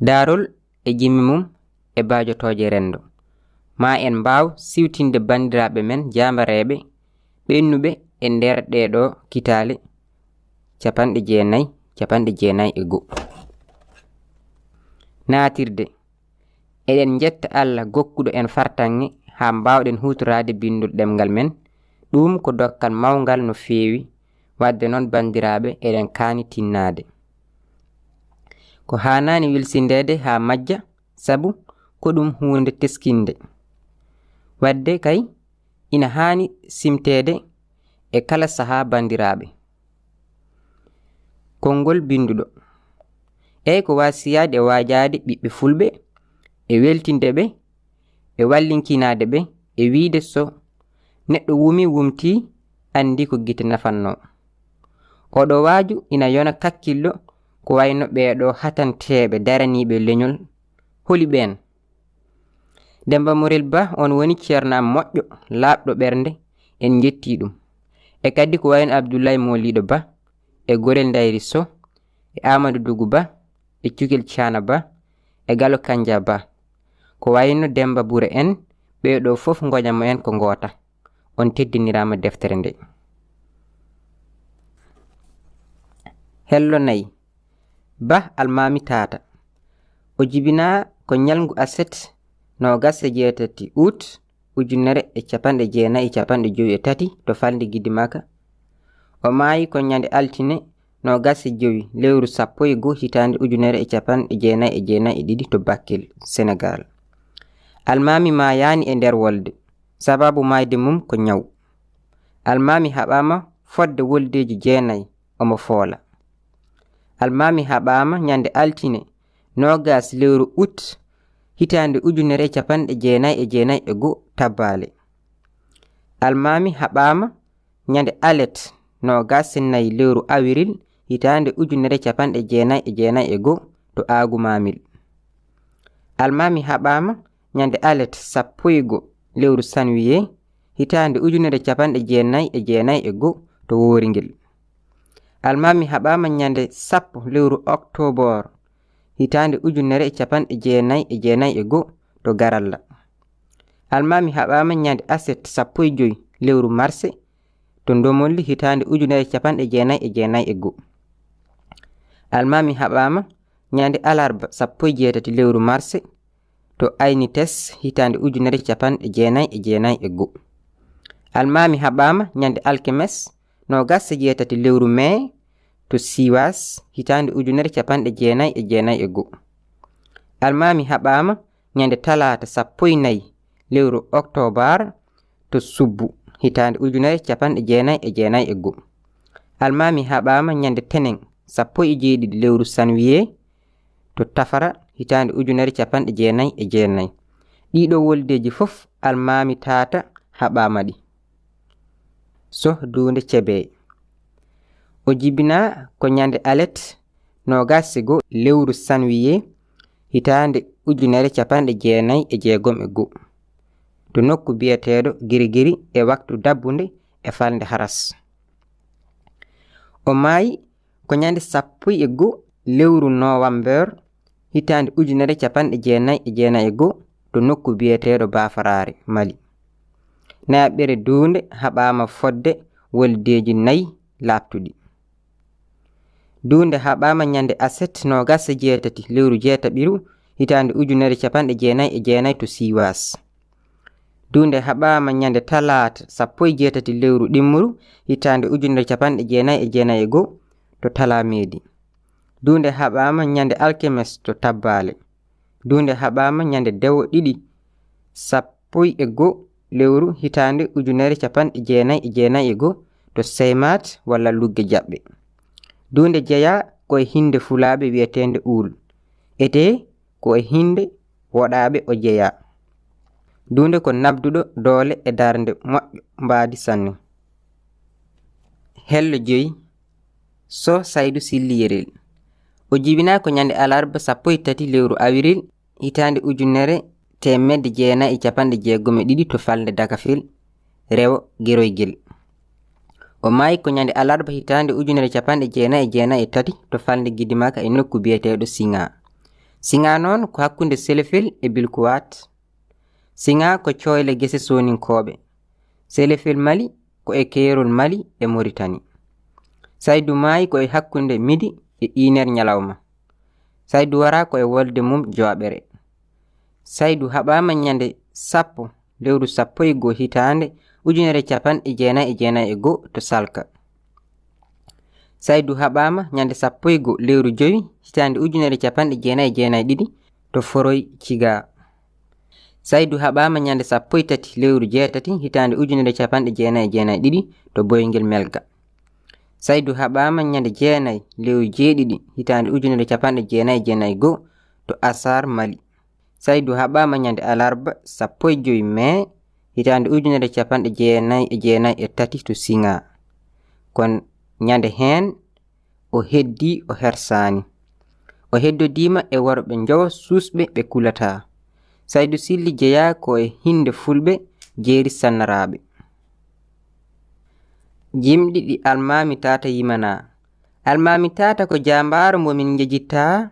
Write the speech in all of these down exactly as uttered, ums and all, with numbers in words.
Daarol e jimmi mum e baajotooje renndo. Ma en mbaaw siwtinde banndiraaɓe men jaambareeɓe ɓennuɓe e nder ɗee ɗoo kitaale capanɗe jeenayi, capanɗe jeenayi e goo. Naatirde. Eɗen njetta Alla gokkuɗo en fartaŋŋe haa mbaawɗen huutoraade binndol ɗemngal men. Ɗum ko dokkal mawngal no feewi, waɗde noon banndiraaɓe eɗen kaani tinnaade. Ko haanaani wilsindeede haa majja, sabu ko ɗum huunde teskinde. Waɗde kay, ina haani simteede e kala sahaa banndiraaɓe. Konngol binnduɗo. Eey ko waasiyaade e waajaade ɓiɓɓe fulɓe, e weltinde ɓe, e wallinkinaade ɓe, e wiyde so neɗɗo wumi wumti, anndi ko gite nafannoo. Oɗo waaju ina yona kakkillo ko wayno ɓee ɗoo hatanteeɓe daraniiɓe leñol. Holi ɓeen? Demmba Morel Ba, on woni ceerno am moƴƴo, laaɓɗo ɓernde, en njettii ɗum. E kadi ko wayno Abdullaay Mooliiɗo Ba, e Gorel Ndayri Soh, e Aamadu Dugu Ba, e Cukel Caana Ba, e Galo Kanja Ba. Ko wayno Demmba Bure en, ɓee ɗoo fof ngoƴa mo en ko ngoota. On teddiniraama deftere nde. Hello nayi. Bah Almaami Taata. O jibinaa ko ñalngu aset noogas e jeetati ut ujunere e capanɗe jeenayi e capanɗe jowi e tati to falnde Gidimaka. O maayi ko ñande altine noogas e jowi lewru sappo e goo hitaande ujunere e capanɗe jeenayi e jeenayi e ɗiɗi to Bakel, Senegaal. Almaami maayaani e nder wolde, sababu maayde mum ko ñaw. Almaami haɓaama fodde woldeeji jeenayi, omo foola. Almaami haɓaama ñande altine noogas lewru ut hitaande ujunere e capanɗe jeenayi e jeenayi e goo Tabbaale. Almaami haɓaama ñande alet noogas e nayi lewru awril hitaande ujunere e capanɗe jeenayi e jeenayi e goo to Aagu Maamil. Almaami haɓaama ñande alet sappo e goo lewru sanwiyee hitaande ujunere e capanɗe jeenayi e jeenayi e goo to Woringel. Almaami haɓaama ñande sappo lewru oktoobar hitaande ujunere e capanɗe jeenayi e jeenayi e goo to Garalla. Almaami haɓaama ñande aset sappo e jowi lewru marse to Ndomolli hitaande ujunere e capanɗe jeenayi e jeenayi e goo. Almaami haɓaama ñande alarba sappo e jeetati lewru marse to Aynites hitaande ujunere e capanɗe jeenayi e jeenayi e goo. Almaami haɓaama ñande alkemes noogas e jeetati lewru mee to Siwas hitaande ujunere e capanɗe jeenayi e jeenayi e goo. Almaami haɓaama ñande talaata sappo e nayi lewru oktoobar to Subbu hitaande ujunere e capanɗe jeenayi e jeenayi e goo. Almaami haɓaama ñande tenen sappo e jeeɗiɗi lewru sanwiyee to Tafara hitaande ujunere e capanɗe jeenayi e jeenayi. Ɗii ɗoo woldeeji fof Almaami Taata haɓaama ɗi. Soh Duunde Cebee. O jibinaa ko ñande alet noogas e goo lewru sanwiyee hitaande ujunere e capanɗe jeenayi e jeegom e goo to nokku biyeteeɗo Girigiri e waktu dabbunde e falnde Haras. O maayi ko ñande sappo e goo lewru noowambeer hitaande ujunere e capanɗe jeenayi e jeenayi e goo to nokku biyeteeɗo Baafaraare, Mali. Nayaɓɓere Duunde haɓaama fodde woldeeji nayi laaɓtuɗi. Duunde haɓaama ñande aset noogas e jeetati lewru jeetaɓiru hitaande ujunere e capanɗe jeenayi e jeenayi to Siwas. Duunde haɓaama ñande talaata sappo e jeetati lewru ɗimmuru hitaande ujunere e capanɗe jeenayi e jeenayi e goo to Talameedi. Duunde haɓaama ñande alkemes to Tabbaale. Duunde haɓaama ñande dewo ɗiɗi sappo e goo lewru hitaande ujunere e capanɗe jeenayi e jeenayi e goo to Seymaat walla Lugge Jaɓɓe. Duunde jeyaa ko e hinnde fulaaɓe wiyeteende Uul. Etee ko e hinnde woɗaaɓe o jeyaa. Duunde ko nabduɗo doole e darnde moƴƴo mbaadi sanne. Hello joyi. Soh Saydu Silli Yerel. O jibinaa ko ñande alarba sappo e tati lewru awril hitaande ujunere teemedde jeenayi e capanɗe jeegom e ɗiɗi to falnde Dakafel, rewo Geroygel. O maayi ko ñande alarba hitaande ujunere capanɗe jeenayi e jeenayi e tati to falnde Gidimaka e nokku biyeteeɗo Singa. Siŋa noon ko hakkunde Selefel e Bilkuwaat. Siŋa ko cooyle gese sooninkooɓe. Selefel Mali ko e keerol Mali e Moritani. Saydu maayi ko e hakkunde midi e iiner ñalawma. Saydu waraa ko e wolde mum jowaɓere. Saydu haɓaama ñande sappo lewru sappo e goo hitaande ujunere capanɗe jeenayi e jeenayi e goo to Salka. Saydu haɓaama ñande sappo e goo lewru jowi hitaande ujunere capanɗe jeenayi e jeenayi ɗiɗi to Foroy Ciga. Saydu haɓaama ñande sappo e tati lewru jeetati hitaande ujunere capanɗe jeenayi e jeenayi ɗiɗi to Boyngel Melga. Saydu haɓaama ñande jeenayi lewru jeeɗiɗi hitaande ujunere capanɗe jeenayi e jeenayi goo to Asar Mali. Saydu haɓaama ñande alarba sappo e jowi mee hitaande ujunere capanɗe jeenayi e jeenayi e tati to Siŋa. Kono ñande heen o heddii o hersaani. O heddodiima e worɓe njowo suusɓe ɓe kulataa. Saydu Silli jeyaa ko e hinnde fulɓe jeeri sannaraaɓe. Jimɗi ɗi Almaami Taata yimanaa. Almaami Taata ko jaambaaro mbo min njejittaa,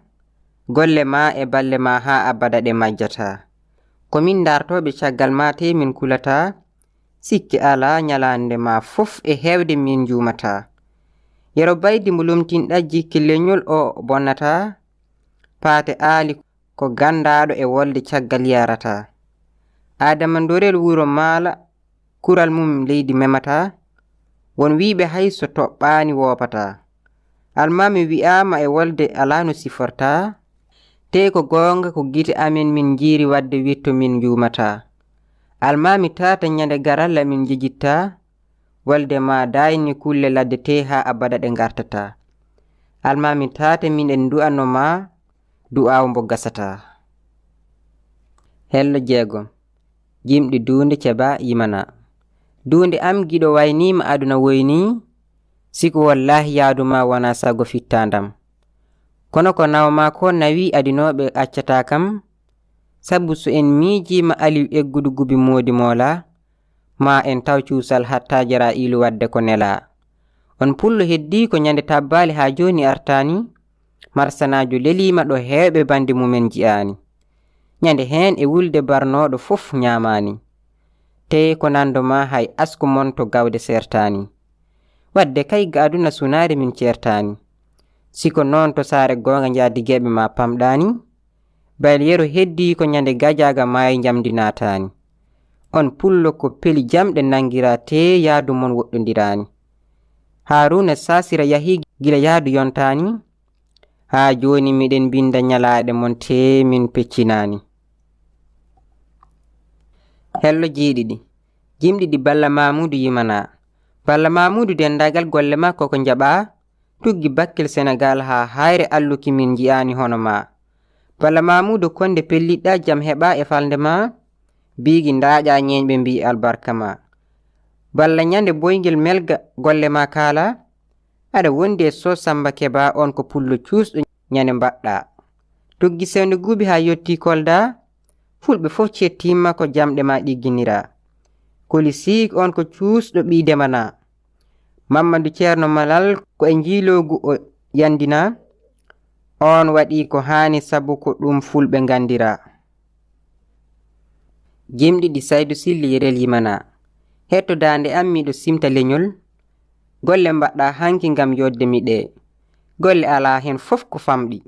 golle maa e balle maa haa abada ɗe majjataa. Ko min daartooɓe caggal maa tee min kulataa, sikke alaa ñalaande maa fof e heewde min njuumataa. Yero Baydi mo lomtinɗaa jikke leñol o bonnataa, Paate Aali ko ganndaaɗo e wolde caggal yarataa. Adama Ndorel wuro Maala kural mum leydi memataa, won wiyɓe hay so toɓɓaani woopataa. Almaami wiyaama e wolde alaa no sifortaa, tee ko goonga ko gite amen min njiiri waɗde witto min njuumataa. Almaami Taata ñande garalla min njejittaa, wolde maa daayni kulle ladde tee haa abada ɗe ngartataa. Almaami Taata miɗen du'ano maa du'aawu mbo gasataa. Hello jeegom. Jimɗi duunde ceba yimana. Duunde am giɗo wayniima aduna woyni, siku wallaahi yaadu maa wonaa sago fittaandam. Kono ko naw maa ko nawi adinooɓe accataa kam, sabu so en miijiima Aliw eggudu gubi moodi moola, maa en taw cuusal hatta Jaraa'iilu waɗde ko nelaa. On pullo heddii ko ñande tabbaali haa jooni artaani, marsanaajo leliima ɗo heewɓe bande mumen nji'aani. Ñande heen e wulde barnooɗo fof ñaamaani. Tee ko nanndo maa hay asku mon to gawde seertaani. Waɗde kay ga aduna sunaare min ceertaani. Si ko noon to saare goonga njaadigeeɓe maa pamɗaani, Bayel Yero heddii ko ñande gajaaga maayi njamndi naataani. On pullo ko peli jamɗe nanngiraa tee yaadu mon woɗɗondiraani. Haaruuna Saasira yahii gila yaadu yontaani, haa jooni miɗen mbinnda ñalaaɗe mon tee min peccinaani. Hello jeeɗiɗi, jimɗi ɗi Balla Maamuudu yimanaa. Balla Maamuudu denndaangal golle maa koko njaɓaa, tuggi Bakkel Senegaal haa Haayre Alluki min nji'aani hono maa. Balla Maamuudu konnde pellitɗaa jam heɓaa e falnde maa, biigi ndaaƴaa ñeeñɓe mbii albarka maa. Balla ñande boyngel melga golle maa kaalaa, aɗa wondi e Soh Sammba Keba on ko pullo cuusɗo ñande mbaɗɗaa. Tuggi sewnde guubi haa yottii Kolda, fulɓe fof cettiima ko jamɗe maa ɗigginiraa. Koli Siik on ko cuusɗo ɓii demanaa. Mammadu Ceerno Malal ko e njiiloogu o yanndinaa, on waɗii ko haani sabu ko ɗum fulɓe nganndiraa. Jimɗi ɗi Saydu Silli Yerel yimanaa. Hetto daande am miɗo simta leñol, golle mbaɗɗaa hanki ngam yodde mi ɗee. Golle alaa heen fof ko famɗi.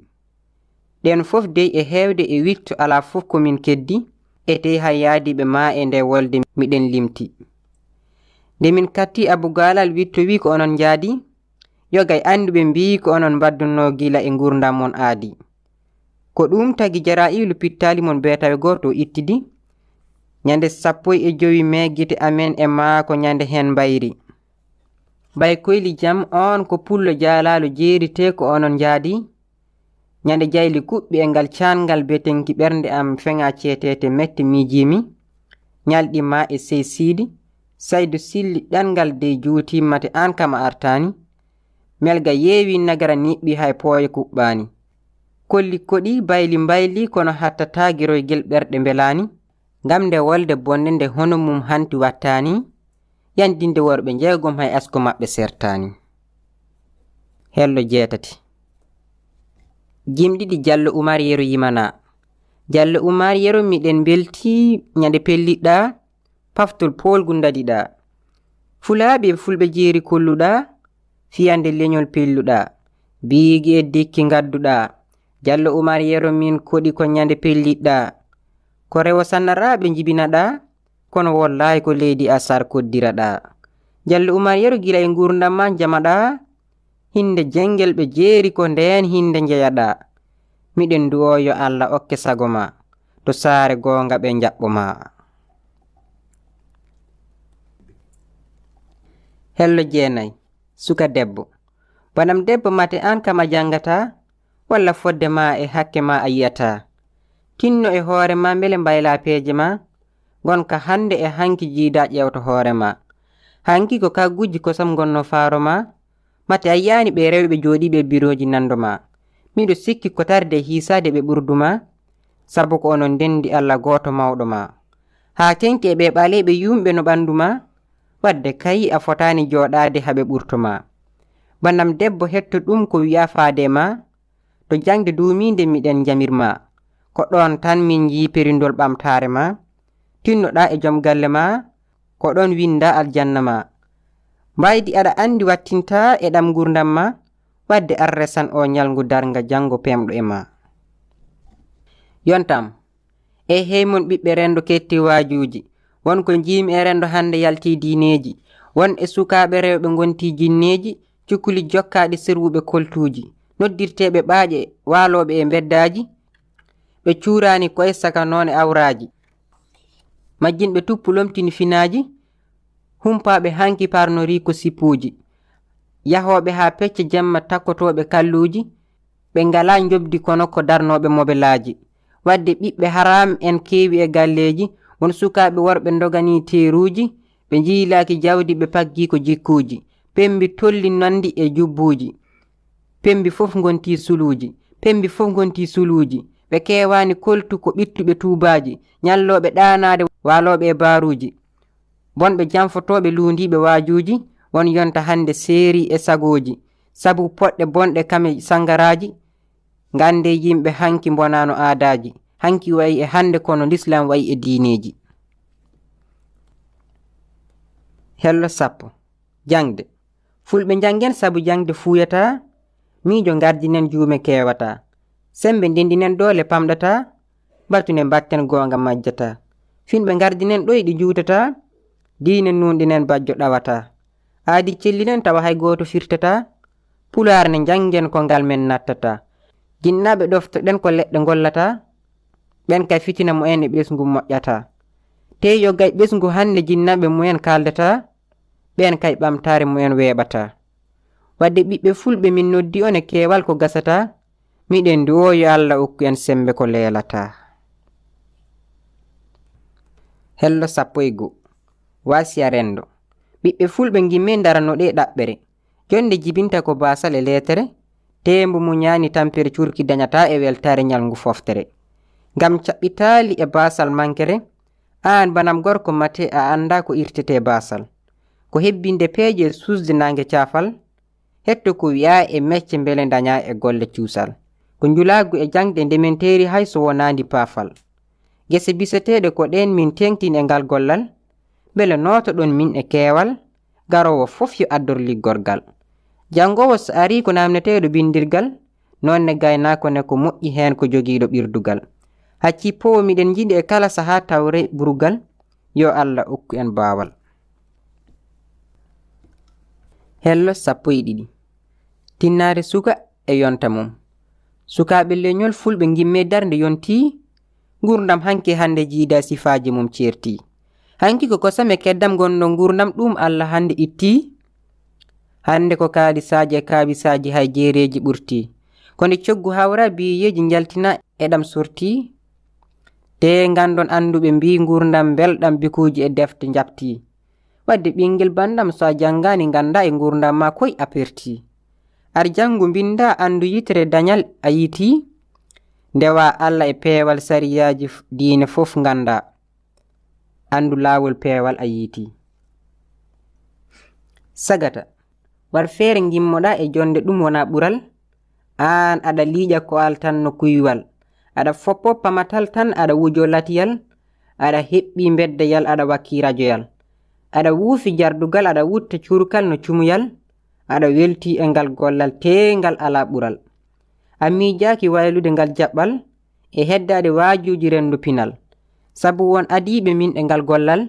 Ɗeen fof dey e heewde e witto alaa fof ko min keddi, etee hay yaadiiɓe maa e nde wolde miɗen limti. Nde min katti Abu Gaalal witto wii ko onon njaadi, yogay annduɓe mbii ko onon mbaddunoo gila e nguurndam mon aadi. Ko ɗum tagi Jaraa'iilu pittaali mon beetawe gooto o ittidi, ñande sappo e jowi mee gite amen e maa ko ñande heen mbayri. Bay koyli jam on ko pullo jaalaalu jeeri tee ko onon njaadi, ñande jayli kuɓɓi e ngal caangal betenki ɓernde am feŋa ceeteete mette miijiimi, ñalɗi maa e sey siidi, Saydu Silli ɗanngal dey juutiima te aan kam a artaani, melga yeewi nagara niɓɓi hay pooye kuɓɓaani. Kolli koɗi bayli mbayli kono hattataa giroygel ɓerɗe mbelaani, ngam nde wolde bonde nde hono mum hanti wattaani, yandinde worɓe njeegom hay asko maɓɓe sertaani. Hello jeetati. Jimɗiɗi Jallo Umar Yero yimana. Jallo Umar Yero miɗen mbelti ñande pelliɗɗa, paftol poolgu ndaɗiɗa. Fulaaɓe e fulɓe jeeri kolluɗa, fiyande leñol pelluɗa. Biigi e dikki ngadduɗa. Jallo Umar Yero min koɗi ko ñande pelliɗɗa. Ko rewo sannaraaɓe njibinaɗa, kono wollaay ko leydi asar koddiraɗa. Jallo Umar Yero gila e nguurndam ma njamaɗa, hinde jengel ɓe jeeri ko ndeen hinde njeyaɗa. Miɗen du'oo yo Alla okke sago ma, to saare goonga ɓe njaɓɓo ma. Hello jeenay, suka debbo. Banam debbo mate aan kam a janngata, walla fodde ma e hakke ma a yiyata. Tinno e hoore ma mbele mbayla peeje ma, ngonka hannde e hanki jiida ƴeewto hoore ma. Hanki ko kagguji kosam ngonno faaro ma, mate a yiyaani ɓe rewɓe jooɗiiɓe e birooji nando ma. Miɗo sikki ko tarde e hiisaade ɓe ɓurdu ma, sabu ko onon ndendi Alla gooto mawɗo ma. Haa teŋti e ɓe ɓaleeɓe yumɓe no ɓanndu ma, wadde kay a fotaani jooɗaade haa ɓe ɓurto ma. Banam debbo hetto ɗum ko wiya faade ma, to jaŋde duumiinde miɗen njamir ma. Ko ɗoon tan min njii perindol ɓamtaare ma. Tinnoɗaa e joom galle ma, ko ɗoon winnda aljanna ma. Mbaydi aɗa anndi wattinta e ɗam nguurndam ma, wadde ar resan o ñalngu darnga janngo peemɗo e ma. Yontam, e hey mon ɓiɓɓe renndo ketti waajuuji, won ko njiimi e renndo hannde yalti diineeji, won e sukaaɓe rewɓe ngonti jinneeji, cukuli jokkaaɗi sirwuɓe koltuuji, noddirteeɓe ɓaaƴe waalooɓe e mbeddaaji, ɓe cuuraani koye saka noone awraaji. Majjinɓe tuppu lomtini finaaji, humpaaɓe hanki parnori ko sippuuji. Yahooɓe haa pecce jemma takkotooɓe kalluuji, ɓe ngalaa njoɓdi kono ko darnooɓe mobelaaji. Wadde ɓiɓɓe haraam en keewi e galleeji, won sukaaɓe worɓe ndoganii teeruuji, ɓe njiylaaki jawdi ɓe paggi ko jikkuuji. Pembi tolli nandi e jubbuuji. Pembi fof ngonti suluuji, pembi fof ngonti suluuji. Ɓe keewaani koltu ko ɓittuɓe tuubaaji, ñallooɓe ɗaanaade waalooɓe e baaruuji. Bonɓe janfotooɓe luundiiɓe waajuuji, won yonta hannde seeri e sagooji. Sabu poɗɗe bonɗe kame sanngaraaji, ngannde yimɓe hanki mbonaano aadaaji. Hanki wayi e hannde kono Lislaam wayi e diineeji. Hello sappo. Jaŋde. Fulɓe njanngen sabu jaŋde fuuyata, miijo ngardinen juume keewata. Semmbe ndenndinen doole pamɗata, batude mbatten goonga majjata. Finɓe ngardinen ɗoyɗi juutata, diine nuunɗinen bajjo ɗawata. Aadi cellinen tawa hay gooto firtata, Pulaar ne njanngen ko ngal men nattata. Jinnaaɓe ɗoftoɗen ko leɗɗe ngollata, ɓen kay fitina mumen e ɓesngu moƴƴata. Tee yo gay ɓesngu hannde jinnaaɓe mumen kaaldata, ɓen kay ɓamtaare mumen weeɓata. Wadde ɓiɓɓe fulɓe min noddi on e keewal ko gasata, miɗen du'oo yo Alla okku en semmbe ko leelata. Hello sappo e goo. Wasiya renndo. Ɓiɓɓe fulɓe ngimmee ndarano ɗee ɗaɓɓere. Jonnde jibinta ko baasal e leetere, teembo muñaani tampere curki dañata e weltaare ñalngu foftere. Ngam caɓɓitaali e baasal mankere, aan banam gorko mate a anndaa ko irtetee baasal. Ko hebbinde peeje e suusde naange caafal, hetto ko wiyaa e mecce mbele dañaa e golle cuusal. Ko njulaagu e jaŋde ndementeeri hay so wonaandi paafal. Gese biseteeɗe ko ɗeen min teeŋtin e ngal gollal, mbele nootoɗon min e keewal, garoowo fof yo addor liggorgal. Janngoowo so arii ko naamneteeɗo binndirgal, noon ne gaynaako ne ko moƴƴi heen ko jogiiɗo ɓirdugal. Haccii powo miɗen njiɗi e kala sahaa tawre burugal, yo Alla okku en baawal. Hello sappo e ɗiɗi. Tinnaare suka e yonta mum. Sukaaɓe leñol fulɓe ngimmee darnde yontii, nguurndam hanki hannde jiida sifaaji mum ceertii. Hanki ko kosam e keddam ngonno nguurndam ɗum Alla hannde ittii. Hannde ko kaalisaaji e kaabisaaji hay jeereeji ɓurtii. Ko nde coggu hawra biyeyeeji njaltina e ɗam sortii. Te nganndon annduɓe mbii nguurndam mbelɗam bikuuji e defte njaɓtii. Wadde ɓinngel banndam so a janngaani nganndaa e nguurndam ma koy a pertii. Ar janngu mbinndaa anndu yitere dañal a yiitii. Ndewaa Alla e peewal sariyaaji f-, diine fof nganndaa. Anndu laawol peewal a yiitii. Sagata, war feere ngimmoɗaa e jonnde ɗum wonaa ɓural. Aan aɗa liiƴa ko'al tan no kuywal. Aɗa foppo pamatal tan aɗa wujo latiyal. Aɗa heɓɓi mbeddeyal aɗa wakkii rajoyal. Aɗa wuufi jardugal aɗa wutta cuurkal no cumuyal. Aɗa weltii e ngal gollal tee ngal alaa ɓural. A miijaaki waylude ngal jaɓɓal e heddaade waajuuji renndo pinal. Sabu won adiiɓe min e ngal gollal,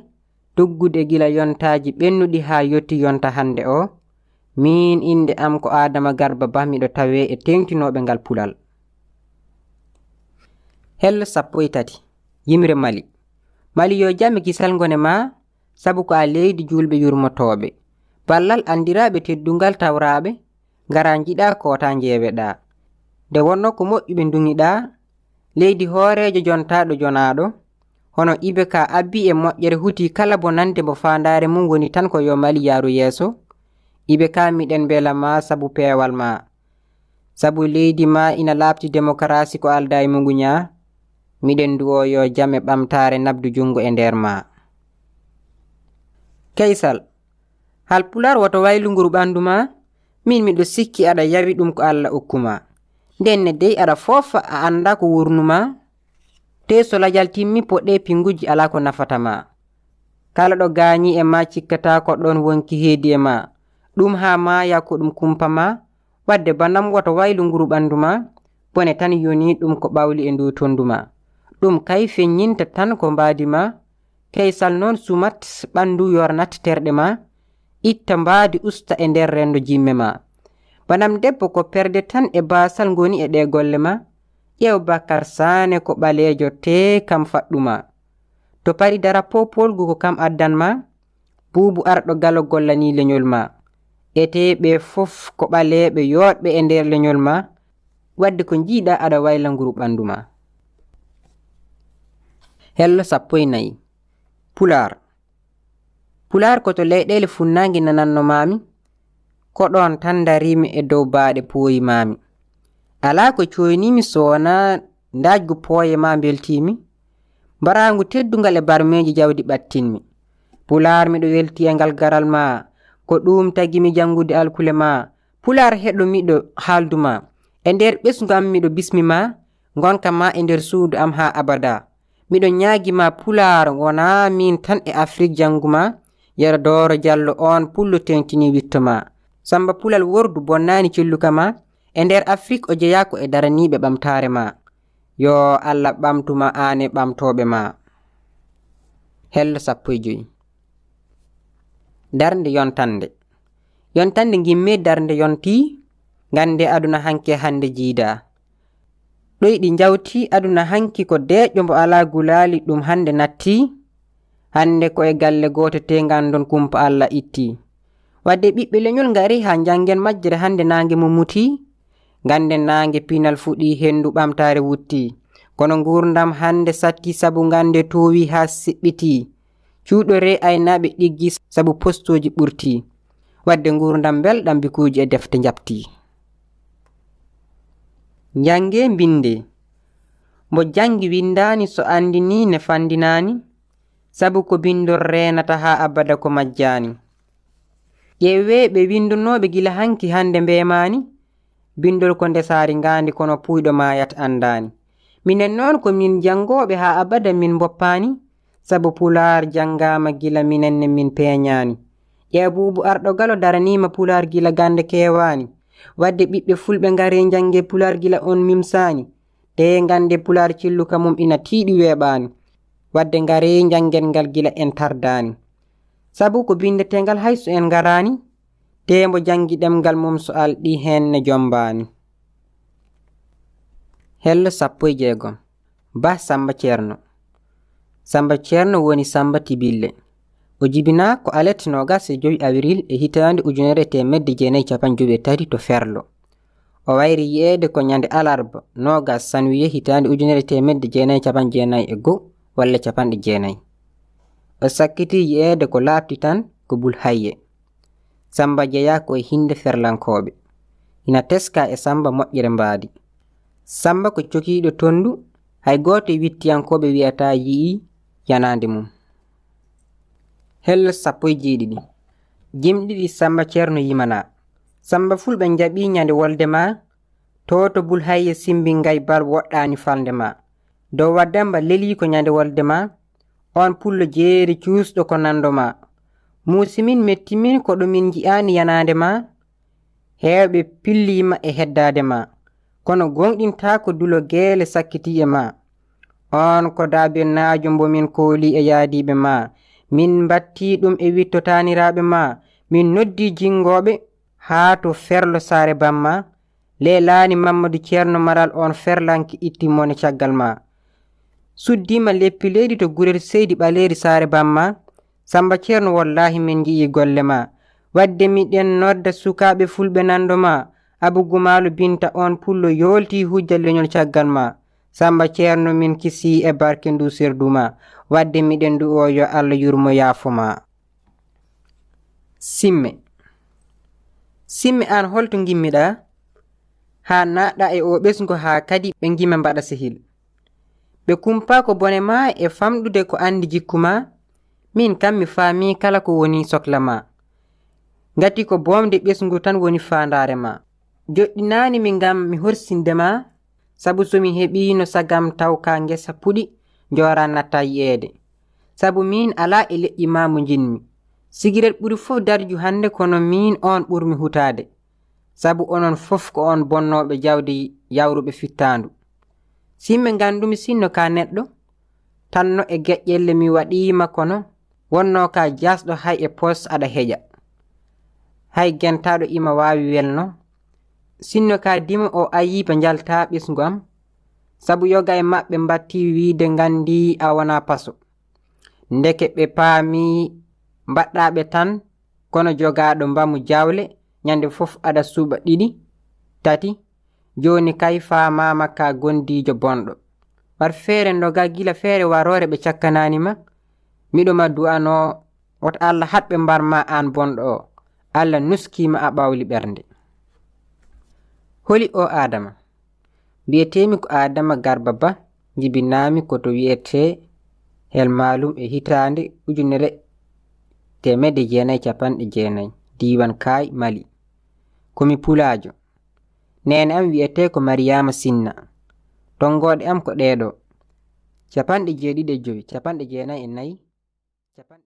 tuggude gila yontaaji ɓennuɗi haa yotti yonta hannde o. Miin innde am ko Aadama Garba Bah, miɗo tawee e teeŋtinooɓe ngal pular. Hello sappo e tati. Yimre Mali. Mali yo jam e kisal ngone ma, sabu ko a leydi juulɓe yurmotooɓe. Ballal anndiraaɓe teddungal tawraaɓe, ngara njiɗa koota njeeweɗa. Nde wonno ko moƴƴuɓe nduŋiɗa, leydi hooreejo jontaaɗo jonaaɗo, hono ibe ka abbi e moƴƴere huti kala bonannde mbo faandaare mum woni tan ko yo Mali yaaru yeeso. Ibe ka miɗen mbela ma sabu peewal ma. Sabu leydi ma ina laaɓti demokarasi ko aldaa e muguña. Miɗen nduwo yo jam e ɓamtaare nabdu junngo e nder ma. Kaysal, hal pular woto waylu nguru ɓanndu ma? Min miɗo sikki aɗa yawi ɗum ko Alla okku ma. Ndenne dey aɗa foofa a annda ko wurnu ma. Tee so lajal timmi poɗɗe pinguji alaa ko nafata ma. Kala ɗo gaañi e ma cikkata ko ɗoon wonki heedi e ma. Ɗum haa maaya ko ɗum kumpa ma. Wadde banam woto waylu nguru ɓanndu ma. Bone tan yoni ɗum ko ɓawli e ndu tonndu ma. Ɗum kay feññinta tan ko mbaadi ma. Kaysal noon sumat ɓanndu yornat terɗe ma. Itta mbaadi usta e nder renndo jimme ma. Banam debbo ko perde tan e baasal ngoni e ɗe golle ma. Ƴeew Bakar Saane ko ɓaleejo tee kam faɗɗu ma. To pari dara popolgu ko kam addan ma. Buubu arɗo galo gollani leñol ma. Etee ɓe fof ko ɓaleeɓe yooɗɓe e nder leñol ma. Wadde ko njiiɗa aɗa wayla nguru ɓanndu ma. Hello sappo e nayi. Pulaar. Pulaar ko to leyɗeele funnaange nananno maami. Ko ɗoon tan ndariimi e dow baaɗe pooyi maami. Alaa ko cooyniimi so wonaa ndaajgu pooye ma mbeltiimi. Mbaraangu teddungal e barmeeji jawdi ɓattinmi. Pulaar miɗo welti e ngal garal ma. Ko ɗuum tagi mi janngude alkule ma. Pulaar heɗo miɗo haaldu ma. E nder ɓesngu am miɗo bismi ma. Ngonka ma e nder suudu am haa abada. Miɗo ñaagi ma pulaar wonaa miin tan e Afrik janngu ma. Yero Dooro Jallo oon pullo teeŋtini witto ma. Samba pulal wordu bonnaani celluka ma. E nder Afrik o jeyaa ko e daraniiɓe ɓamtaare ma. Yo Alla ɓamtu ma aan e ɓamtooɓe ma. Hello sappo e joy. Darnde yontannde. Yontannde ngimmee darnde yontii, nganndee aduna hanki e hannde jiidaa. Ɗoyɗi njawtii aduna hanki ko deeƴƴo mbo alaa gulaali ɗum hannde nattii. Hannde ko e galle gooto tee nganndon kumpa Alla ittii. Wadde ɓiɓɓe leñol ngarii haa njanngen majjere hannde naange mum mutii. Ngannden naange pinal fuɗii henndu ɓamtaare wuttii. Kono nguurndam hannde sattii sabu ngannde toowii haa siɓɓitii. Cuuɗoree aynaaɓe ɗiggi sabu postooji ɓurtii. Wadde nguurndam mbelɗam bikuuji e defte njaɓtii. Njanngee mbinndee. Mbo janngi winndaani so anndinii ne fanndinaani. Sabu ko binndol reenata haa abada ko majjaani. Ƴeewee ɓe winndunooɓe gila hanki hannde mbeemaani. Binndol ko ndesaari ngaandi kono puuyɗo maayat anndaani. Minen noon ko min janngooɓe haa abada min mboppaani. Sabu pulaar janngaama gila minen ne min peeñaani. Ƴeew buubu arɗo galo daraniima pulaar gila gannde keewaani. Wadde ɓiɓɓe fulɓe ngaree njanngee pulaar gila on mimsaani. Tee nganndee pulaar celluka mum ina tiiɗi weeɓaani. Wadde ngaree njanngee ngal gila en tardaani. Sabu ko binndetengal hay so en ngaraani. Tee mbo janngi ɗemngal mum so alɗii heen ne jommbaani. Hello sappo e jeegom. Bah Samba Ceerno. Samba Ceerno woni Samba Tibille. O jibinaa ko alet noogas e jowi avril e hitaande ujunere e teemedde jeenayi e cappanɗe jowi e tati to Ferlo. O wayri yi'eede ko ñande alarba noogas sanwiye hitaande ujunere e teemedde jeenayi e cappanɗe jeenayi e goo walla cappanɗe jeenayi. O sakkitii yi'eede ko laaɓti tan ko Bul Hayye. Samba jeyaa ko e hinnde Ferlankooɓe. Ina teskaa e Samba moƴƴere mbaadi. Samba ko cokiiɗo tonndu, hay gooto e wittiyankooɓe wiyataa yi'ii yanaande mum. Hello sappo e jeeɗiɗi. Jimɗiɗi Samba Ceerno yimanaa. Samba fulɓe njaɓii ñande wolde ma, Toto bul hayye simbi ngay bal woɗɗaani falnde ma. Dow waddamba leli ko ñande wolde ma. On pullo jeeri cuusɗo ko nando ma. Muusi min metti min ko ɗo min nji'aani yanaande ma. Heewɓe pilliima e heddaade ma. Kono gooŋɗintaa ko dulo geele sakkitii e ma. On ko daabirnaajo mbo min kooli e yaadiiɓe ma. Min mbattii ɗum e wittotaaniraaɓe ma. Min noddii jinngooɓe haa to ferlo saare bamma. Leelaani Mammadu Ceerno Malal on ferlanke itti mone caggal ma. Suddiima leppi leydi to gurel seydi ɓaleeri saare bamma. Samba Ceerno, wallaahi min nji'ii golle ma. Wadde miɗen nodda sukaaɓe fulɓe nando ma. Abu Gumaalu Binta on pullo yooltii hujja leñol caggal ma. Samba Ceerno, min kisii e barke ndu serdu ma. Wadde miɗen du'oo yo Allah yurmo yaafo ma. Simme. Simme, aan holto ngimmiɗaa? Haa naatɗaa e oo ɓesngu haa kadi ɓe ngima mbaɗa sehil. Ɓe kumpaa ko bone ma e famɗude ko anndi jikku ma. Min kam mi faamii kala ko woni sokla ma. Ngati ko boomde ɓesngu tan woni faandaare ma. Joɗɗinaani mi ngam mi horsinde ma, sabu so mi heɓiino sagam taw ka ngesa puɗi, njoora natta yi'eede. Sabu miin alaa e leƴƴi ma mo njiɗmi. Sigiret ɓuri fof darju hannde, kono miin oon ɓurmi hutaade. Sabu onon fof ko on bonnooɓe jawdi yawruɓe fittaandu. Simme, nganndumi sinno ka neɗɗo, tanno e geƴƴelle mi waɗiima kono, wonno ka jaasɗo hay e pos aɗa heƴa. Hay gentaaɗo ima waawi welno. Sinno ka dimo o ayiiba njalta ɓesngu am, sabu yoga e maɓɓe mbatti wiide nganndi a wona paso. Ndeke ɓe paami mbaɗɗaaɓe tan, kono jogaaɗo mbamu jawle, ñande fof aɗa suɓa ɗiɗi, tati, jooni kay faamaama ka gondiijo bonɗo. War feere ndoga gila feere waroore ɓe cakkanaani ma. Miɗo ma du'anoo, wota Allah haɗ ɓe mbar ma aan bonɗo o. Allah nuskii ma a ɓawli ɓernde. Holi o Aadama? Wiyeteemi ko Aadama Garba Ba, jibinaami ko to wiyetee Hel Maalum e hitaande ujunere teemedde jeenayi e capanɗe jeenayi, diiwaan Kaay, Mali. Ko mi pulaajo. Neene am wiyetee ko Mariyaama Sinna. Tonngooɗe am ko ɗee ɗoo: capanɗe jeeɗiɗi e jowi, capanɗe jeenayi e nayi, capanɗe